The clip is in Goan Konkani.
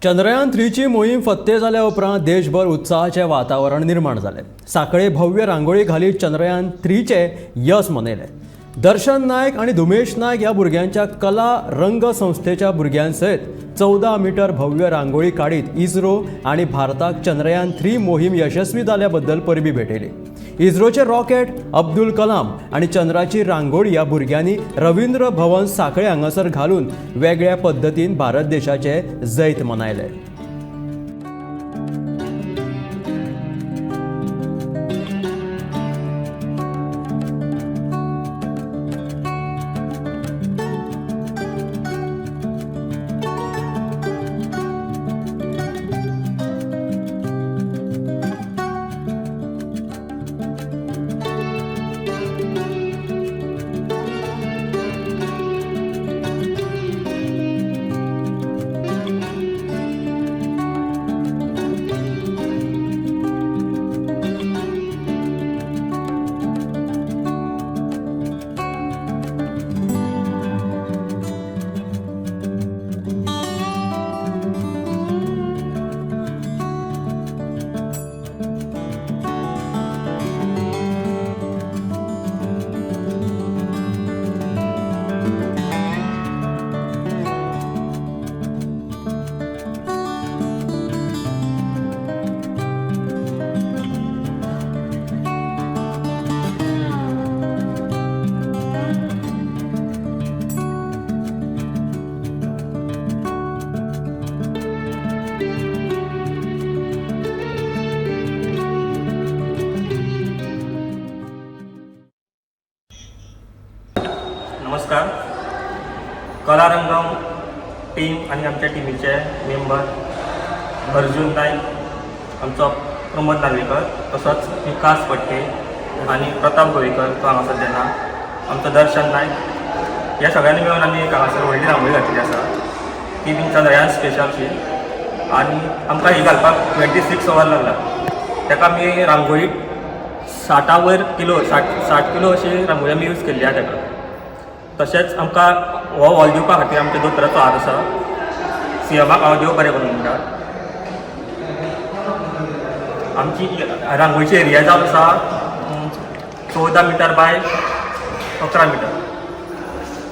चंद्रयान थ्रीची मोहीम फत्ते जाल्या उपरांत देशभर उत्साहाचें वातावरण निर्माण जालें. सांखळे भव्य रांगोळी घालीत चंद्रयान थ्रीचें यश मनयलें. दर्शन नायक आनी धुमेश नायक ह्या भुरग्यांच्या कला रंग संस्थेच्या भुरग्यां सयत 14 मिटर भव्य रांगोळी काडीत इस्रो आनी भारताक चंद्रयान थ्री मोहीम यशस्वी जाल्या बद्दल परबीं भेटयली. इस्रोचे रॉकेट, अब्दुल कलाम आनी चंद्राची रांगोळी ह्या भुरग्यांनी रवींद्र भवन सांखळे हांगासर घालून वेगळ्या पद्दतीन भारत देशाचे जैत मनयलें. नमस्कार. कलारंगम टीम आनी आमच्या टिमीचे मेंबर अर्जून नायक, आमचो प्रमोद नार्वेकर, तसोच विकास फडके आनी प्रताप गोवेकर तो हांगासर ना, आमचो दर्शन नायक, ह्या सगळ्यांनी मेळून आमी एक हांगासर व्हडली रांगोळी घातलेली आसा. ती बीन चंद्रयान स्पेशलशी आनी आमकां ही घालपाक 26 वर लागला. ताका आमी रांगोळी 60 वयर किलो, 60 किलो अशी रांगोळी आमी यूज केल्ली आहा ताका. तशेंच आमकां हो हॉल दिवपा खातीर आमच्या दोतोराचो हात आसा. सीएमाक हांव देव बरें करूं म्हणटा. आमची रांगोळीची एरिया जावन आसा 14 मिटर बाय 11 मिटर.